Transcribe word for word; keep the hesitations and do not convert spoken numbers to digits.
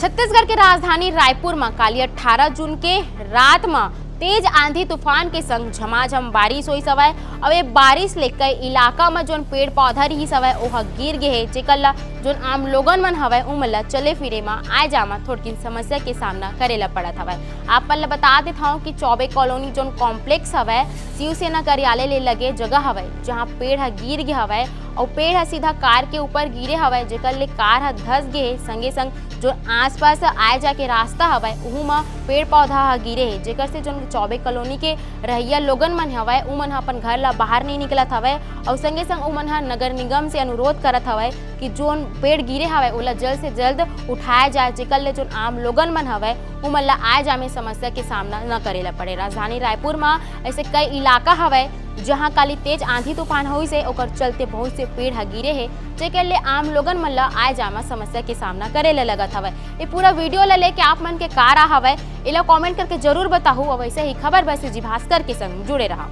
छत्तीसगढ़ के राजधानी रायपुर म काली अट्ठारह जून के रात म तेज आंधी तूफान के संग झमाझम बारिश होइस हवय। अउ ये बारिश ले कई इलाका म जोन पेड़ पौधा रिहिस हवय, ओह गिर गे हे, जेकर ल जोन आम लोगन मन हवय, उमन ल चले फिरे म आए जाए म थोड़किन समस्या के सामना करे ल पड़त हवय। आप मन ल बता देत हव कि चौबे कॉलोनी जोन कॉम्प्लेक्स हवय, शिवसेना कार्यालय ले लगे जगह हवय, जहां पेड़ ह गिर गे हवय अउ पेड़ ह सीधा कार के ऊपर गिरे हवय, जेकर ले कार ह धस गे हे। संगे संग जो आसपास आए जाए के रास्ता हवय, उहू म पेड़ पौधा ह गिरे हे, जेकर से जोन चौबे कॉलोनी के रहइया लोगन मन हवय, उमन ह अपन घर ला बाहर नहीं निकलत हवय अउ संगे संग उमन ह नगर निगम से अनुरोध करत हवय कि जोन पेड़ गिरे हवय, ओला जल्द से जल्द उठाया जाए, जेकर ले जोन आम लोगन मन हवय, उमन ला आए जाए में समस्या के सामना न करे ला पड़े। राजधानी रायपुर म ऐसे कई इलाका हवय, जहां काली तेज आंधी तूफान होइस हे, ओकर चलते बहुत से पेड़ ह गिरे हे, जेकर ले आम लोगन मन ला आए जाए म समस्या के सामना करे ले लगत हवय। ये पूरा वीडियो ला लेके आप मन के का राय हवय, एला कमेंट करके जरूर बताहू। अउ ऐसे ही खबर बस जी भास्कर के संग जुड़े रहा।